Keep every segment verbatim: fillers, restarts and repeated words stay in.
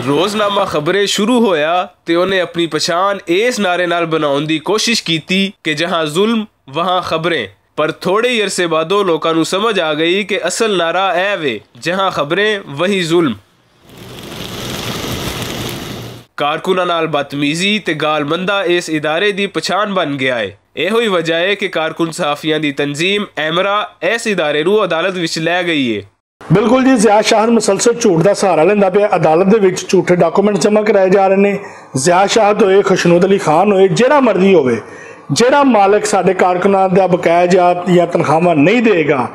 روزنامہ خبریں شروع ہویا تے انہیں اپنی پچھان ایس نعرے نال بناؤن دی کوشش کیتی کہ جہاں ظلم، وہاں خبریں۔ پر تھوڑے ہی عرصے بعد او لوکاں نوں سمجھ آ گئی کہ اصل نعرہ اے وے، جہاں خبریں، وہی ظلم۔ کارکناں نال بدتمیزی تے گال مندہ اس ادارے دی پچھان بن گیا ہے۔ ایہو ہی وجہ ہے کہ کارکن صحافیاں دی تنظیم ایمرا اس ادارے نوں عدالت وچ لے گئی ہے۔ بالکل جی، ضیاء شاہ مسلسل جھوٹ دا سہارا لیندا پیا، عدالت دے وچ جھوٹے ڈاکومنٹ جمع کرائے جا رہے نے۔ ضیاء شاہ تو اے، خشنود علی خان ہوئے، جیڑا مرضی ہوئے، جیڑا مالک ساڈے کارکناں دا بقایا جات یا تنخواہ نہیں دے گا،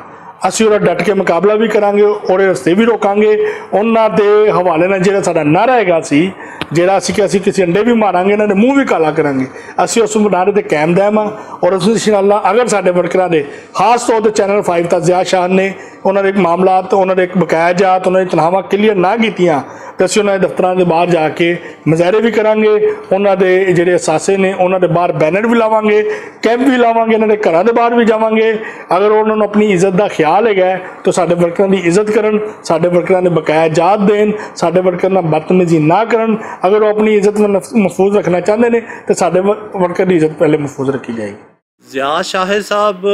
اسی اور ڈٹ کے مقابلہ بھی کراں گے اور رستے بھی روکاں گے۔ انہاں دے حوالے نال جیڑا ساڈا نعرہ ہے گا سی، جیڑا اسی کہ اسی کسی انڈے بھی ماراں گے، انہاں دے منہ بھی کالا کراں گے، اسی اس نعرے تے قائم دائم ہاں۔ اور اس انشاءاللہ اگر ساڈے ورکراں دے، خاص طور تے چینل فائیو تا ضیاء شاہ نے انہاں دے معاملات، انہاں دے بقایا جات، انہاں دی تنخواہاں کلیئر نہ کیتیاں تے اسی انہاں دے دفتراں دے باہر جا کے مظاہرے بھی کراں گے۔ انہاں دے جڑے اثاثے نے، انہاں دے باہر بینر بھی لاواں گے، کیمپ بھی لاواں گے، انہاں دے گھراں دے باہر بھی جاواں گے۔ اگر انہاں نوں اپنی عزت دا خیال ہے گا تو ساڈے ورکراں دی عزت کرن، ساڈے ورکراں دے بقایا جات دین، ساڈے ورکراں نال بدتمیزی نہ کرن۔ اگر وہ اپنی عزت نوں نف-، محفوظ رکھنا چاہندے نے تو ساڈے ور-، ورکر دی عزت پہلے محفوظ رکھی جائے گی۔ ضیاء شاہد صاحب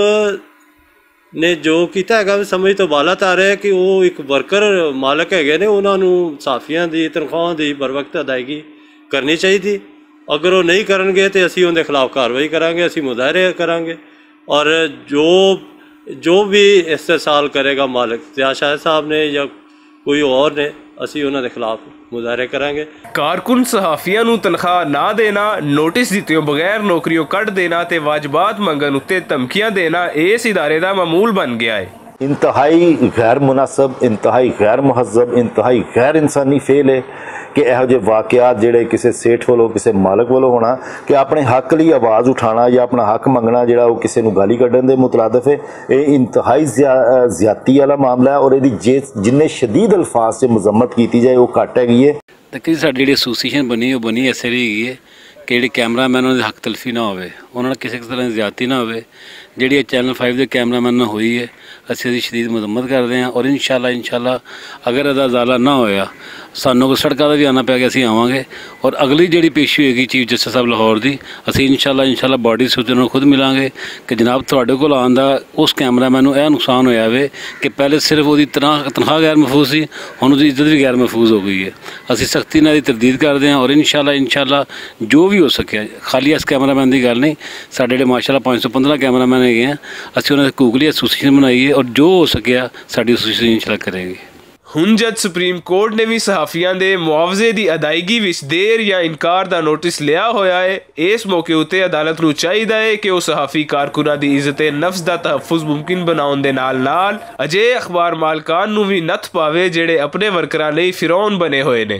نے جو کیتا ہے گا، سمجھ تو بالا تر ہے کہ وہ ایک ورکر مالک ہے گئے نے، انہاں نوں صحافیاں دی تنخواہاں دی بر وقت ادائیگی کرنی چاہیے۔ اگر وہ نہیں کرن گے تو اسی ان دے خلاف کاروائی کران گے، اسی مظاہرے کران گے۔ اور جو جو بھی استحصال کرے گا مالک ضیاء شاہد صاحب نے یا کوئی اور نے، اسی انہاں دے خلاف مظاہرے کران گے۔ کارکن صحافیاں نوں تنخواہ نہ دینا، نوٹس دتیوں بغیر نوکریوں کٹ دینا تے واجبات منگن اتے دھمکیاں دینا اس ادارے دا معمول بن گیا ہے۔ انتہائی غیر مناسب، انتہائی غیر مہذب، انتہائی غیر انسانی فعل ہے کہ ایہو جے واقعات جڑے کسے سیٹھ ولوں، کسے مالک ولوں ہونا، کہ اپنے حق لئی آواز اٹھانا یا اپنا حق منگنا جڑا وہ کسے نوں گالی کڈن دے مترادف ہے۔ یہ انتہائی زیا-، زیادتی والا معاملہ ہے اور یہ جنہیں شدید الفاظ سے مذمت کیتی جائے وہ گھٹ ہے گئی ہے۔ تے کئی ساڈی جیہڑی ایسوسیشن بنی او بنی ایسے رہی گئی ہے کہ جیہڑے کیمرہ مین انہاں دے حق تلفی نہ ہووے، انہاں نال کسے قسم دی زیادتی نہ ہووے۔ جیہڑی چینل فائیو دے کیمرہ مین نال ہوئی ہے، اسی اسی شدید مذمت کردے ہیں اور انشاءاللہ انشاءاللہ اگر ادا ازالہ نہ ہویا، سانوں کو سڑکاں دا وی آنا پیا گیا اسی آواں گے۔ اور اگلی جیہڑی پیشی ہوئے گی چیف جسٹس صاحب لاہور دی، اسی انشاءاللہ انشاءاللہ باڈی سوچن نوں خود ملاں گے کہ جناب تہاڈے کول آن دا اس کیمرہ مین نوں ایہہ نقصان ہویا وے کہ پہلے صرف اوہدی تنخواہ غیر محفوظ سی، ہن اوہدی عزت وی غیر محفوظ ہو گئی ہے۔ اسی سختی نال ایہدی تردید کردے ہیں اور انشاءاللہ انشاءاللہ جو وی ہو سکیا، خالی اس کیمرہ مین دی گل نہیں، ساڈے جیہڑے ماشاءاللہ پانچ سو پندرہ کیمرہ مین ہے گئے ہیں، اسی انہاں دے کوکلی ایسوسیشن بنائی ہے اور جو ہو سکیا ساڈی ایسوسیشن انشاءاللہ کرے گی۔ ہن جد سپریم کورٹ نے وی صحافیاں دے معاوضے دی ادائیگی وچ دیر یا انکار دا نوٹس لیا ہویا ہے، اس موقع اتے عدالت نوں چاہیدا ہے کہ او صحافی کارکناں دی عزت نفس دا تحفظ ممکن بناؤن دے نال نال اجہے اخبار مالکان نوں وی نتھ پاوے جیہڑے اپنے ورکراں لئی فرعون بنے ہوئے نے۔